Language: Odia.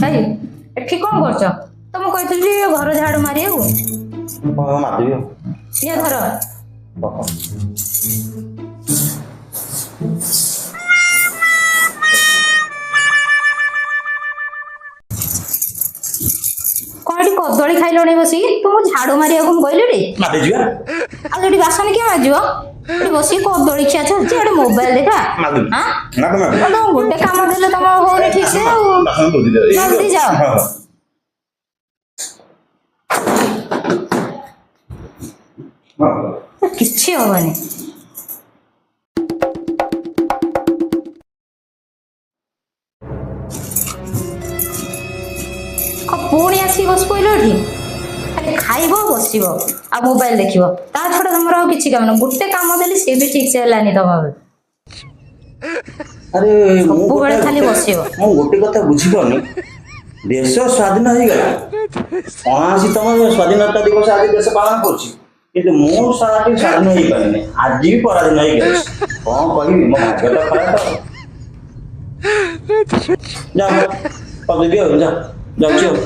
ଭାଇ, ଏଠି କଣ କରୁଛ? ତ ମୁଁ କହିଥିଲି ଘର ଝାଡୁ ମାରିବାକୁ। ହଁ, ମାରିଦେବି ଆଉ। ନିଅ ଧର। କହ। କଣ ଏଠି କଦଳୀ ଖାଇଲଣି ବସିକି? ତୁମକୁ ଝାଡୁ ମାରିବାକୁ ମୁଁ କହିଲି ଟି। ମାରିଦେଇଯିବା। ଆଉ ସେଠି ବାସନ କିଏ ମାଜିବ? ଏଠି ବସିକି କଦଳୀ ଖିଆ ଚାଲିଛି, ଗୋଟେ ମୋବାଇଲ ଦେଖା। ମାରିଦେବି। ଆଁ? ନା ତ ମାରିଦେବି। ତମ ଗୋଟେ କାମ ଦେଲେ ତମ ହଉନି ଠିକ ସେ ଆଉ। ବାସନ ଧୋଇ ଦେବି। ଜଲ୍ଦି ଯାଅ। ହଁ। ହଁ। କିଛି ହବନି। କଣ ପୁଣି ଆସିକି ବସି ପଇଲ ଏଠି? ଖାଲି ଖାଇବ, ବସିବ ଆଉ ମୋବାଇଲ ଦେଖିବ, ତା ଛଡା ତମର ଆଉ କିଛି କାମ ନାହିଁ। ଗୋଟେ କାମ ଦେଲି, ସେ ବି ଠିକ ସେ ହେଲାନି ତମ। ଆରେ ମୁଁ ସବୁବେଳେ କଥା ଖାଲି ବସିବ। ମୁଁ ଗୋଟେ କଥା ବୁଝିପାରୁନି, ଦେଶ ସ୍ୱାଧୀନ ହେଇଗଲା, 79ତମ ସ୍ୱାଧୀନତା ଦିବସ ଆଜି ଦେଶ ପାଳନ କରୁଛି, କିନ୍ତୁ ମୁଁ ସାରାଟି ସ୍ୱାଧୀନ ହେଇପାରିନି, ଆଜି ବି ପରାଧୀନ ହେଇକି ଅଛି। କଣ କହିବି, ମୋ ଭାଗ୍ୟଟା ଖରାପ ଆଉ। ଯା, କରିଦେବି ଆଉ, ଯା, ଯାଉଛି ଆଉ।